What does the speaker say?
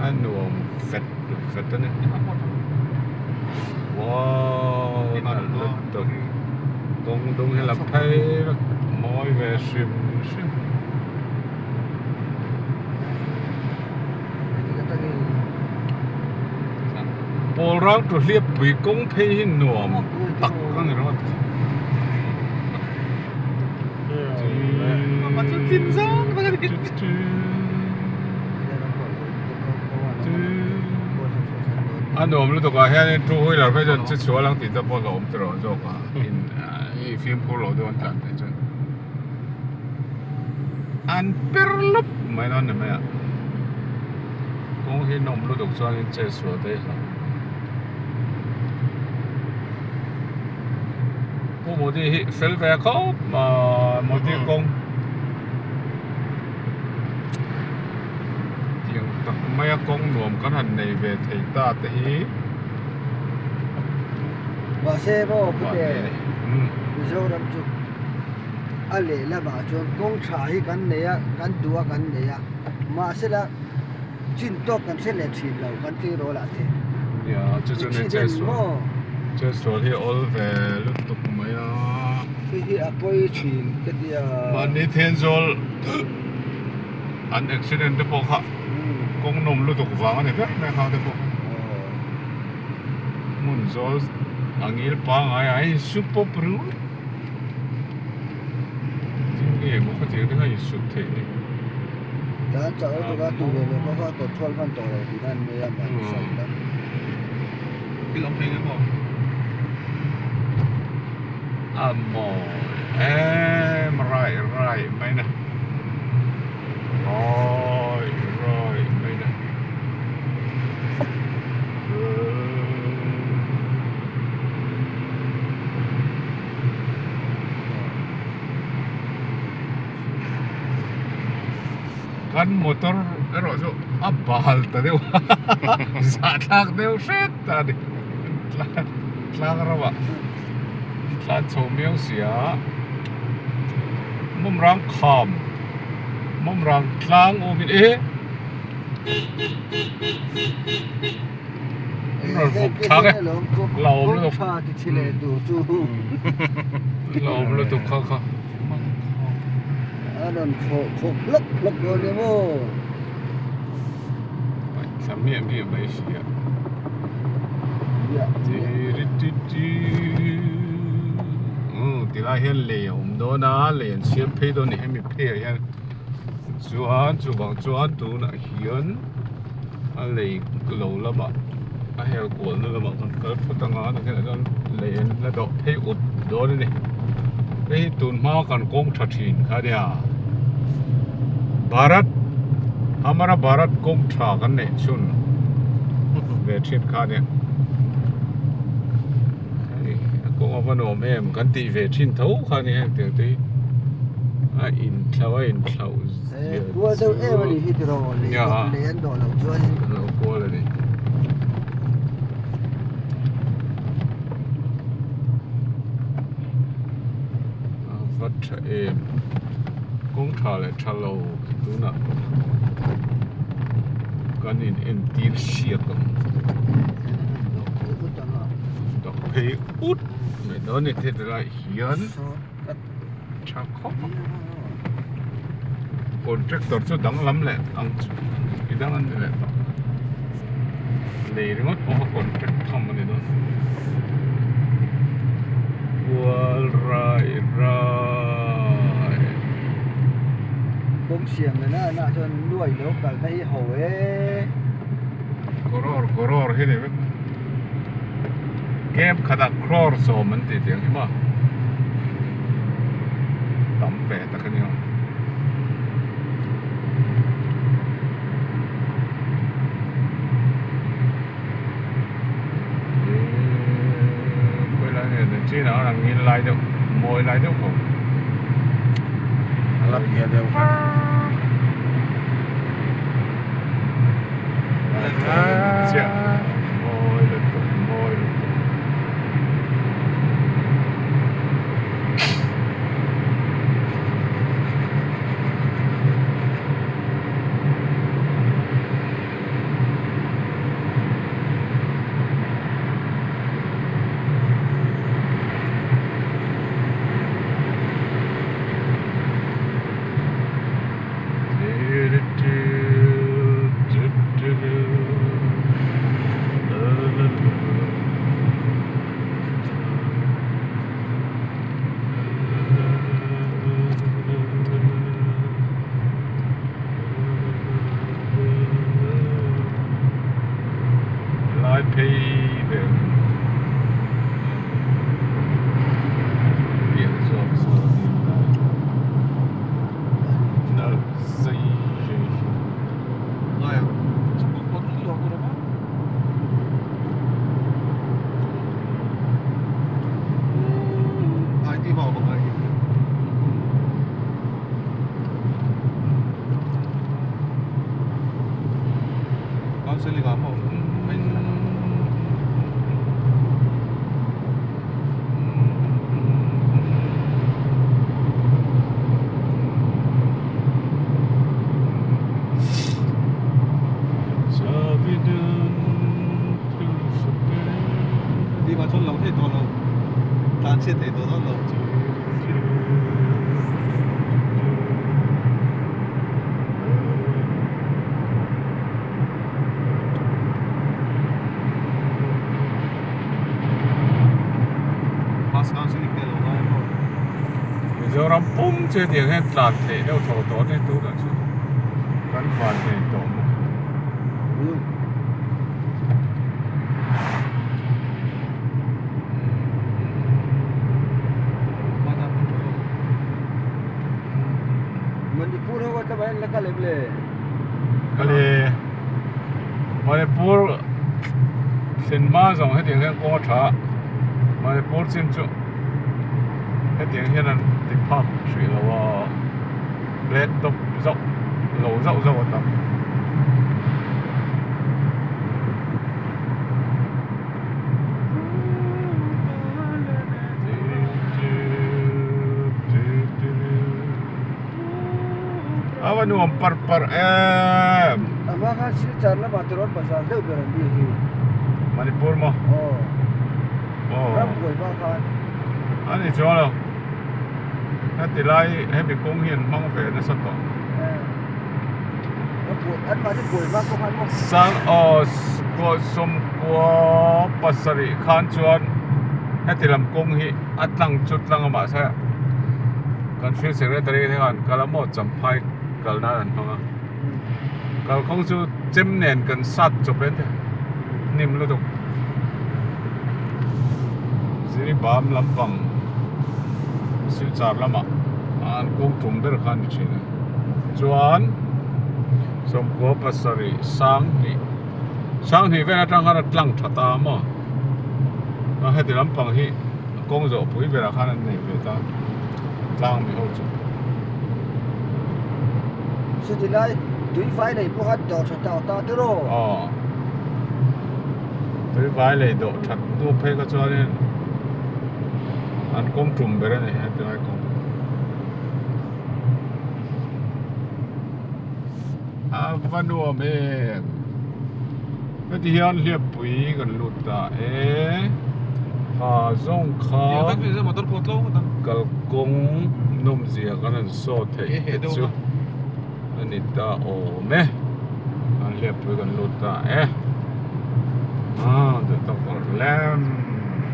A nuam vet vet a ni. Wow nalh lutuk. Kawng dung hi la phei vek mawi ve hrim hrim. Pawl rang tu hliap pui kawng phei hi nuam tak a ni rawt. A nuam lutuk ah hianin two wheeler phei chuan che chhuah lang tih te pawh a awm tawh zawk a i fimkhur loh deuh an tlan theih chuan an per lawp mai dawn ni mai a kawng hi nawm lutuk chuanin che chhuah te hi hlauh. Pu Modi hi fel ve khawp mai Modi kawng tiang tak maia kawng nuam kan han nei ve thei ta te hi Mahse maw pute Mizoram chu a lehlamah chuan kawng tha hi kan nei a kan duh a kan nei a mahsela Chin tawk kan hre leh thin lo kan tih rawh lah te. Nia chu chu ni che sual che sual hi awl ve lutuk mai a. Hei hi a pawi thin ka tia. Mahni Thenzawl an accident te pawh kha kawng nawm lutuk vang a ni ber mai khang te pawh kha. Hmun zawl a ngil pangai a in su pawp ringawt. Tinge maw khatiang te kha in sut theih ni. Tlan chak lutuk a tu ve ve pawh kha control hman tawh lo tih nan mai a mahni sawi ila. Thil awm thei nge maw? A mawi em raih raih mai na raih raih mai na. Kan motor erawh chu a bal ta deuh a zahthlak deuh hret ta a ni tlang ramah tlan chho miau si a mawmrang kham mawmrang tlang awmin e rawn vawk thlak e la awm lutuk la awm lutuk kha kha. A rawn khawh khawk hlawk hlawk dawn nia maw. Thla miah miah mai si a. Tilai hian lei a awm dawn a, lei an siam phei dawn a ni hemi phei ah hian chuan chuvang chuan tunah hian a lei lo lamah a hel kualna lamah kan kal phawt ang a nakinah chuan lei an la dawh phei ut dawn a ni hei hi tun hma kan kawng tha thin kha nia Bharat Hamara Bharat kawng tha kan neih chhun ve thin kha nia hei a kawng a va nuam em kan tih ve thin tho kha nia heng tiang te hi a inthlauh a inthlauh Kual deuh em a nih hi tiraw lei lei an dawh loh chuan lo kual a ni a va tha em kawng tha leh tha lo tunah kan in entir siak ang dawh phei ut mai dawn a ni heti lai hian. Tha khawp ang. Contractor chu danglam leh ang chu i dang an ni leh tawh. Lei ringawt pawh kha contract tham a ni dawn. Kual rai rai. Kawng siam leh na na chuan nuai lo kal na hi ho e. Crore crore hi ni vek. Camp khatah crore sawm an tih tiang hi maw tam ve tak a ni ang. Khawi lai nge ni chin ah a ngil lai deuh mawi lai deuh ko. A la piah deuh kha. Chiah mawi lutuk mawi lutuk. Mizoram pum chu hetiang hian tlan theih deuh tho tawh a ni tunah chuan kan van thei tawh maw. Manipur ho a tlama en la kal em le? Kal e. Manipur thlen hma zawng hetiang hian kawng a tha a, Manipur chin chu hetiang hian an ti phak hrih lo a, black top zauh lo zauh zauh a tam. A va nuam par par em. A hma khan Silchar lamah te rawn bazar deuh ber an ni hi. Manipur maw? Aw. Aw. Ram buai hma khan. A ni chuang lo. Heti lai hemi kawng hi an hmang ve nasa tawh. Ram buai an mahni buai hma pawh khan maw. Sang aw sawmkua pasarih khan chuan heti lam kawng hi a tlang chu tlang a mahse kan field secretary te khan kal a maw champhai kal nan an hmang a kalkawng chu chem nen kan sat chawp en te hnim lutuk ziribam lampang silchar lamah an kawng tum ber kha a ni thin a chuan sawmkua pasarih sanghnih sanghnih vel atang khan a tlang tha ta a maw a heti lampang hi kawng zawh pui berah khan an nei ve ta tlang mi ho chu. Chuti lai tui vai lei pawh khan dawh tha tau ta tiraw? Aw tui vai lei dawh that hnu phei kha chuanin an kawng tum ber a ni heti lai kawng. A va nuam em heti hian hliappui kan lut ta e ha zawng kha kalkawng nawmzia kan han saw theih te chu a ni ta awm e an hliappui kan lut ta e ah duh tawk lem.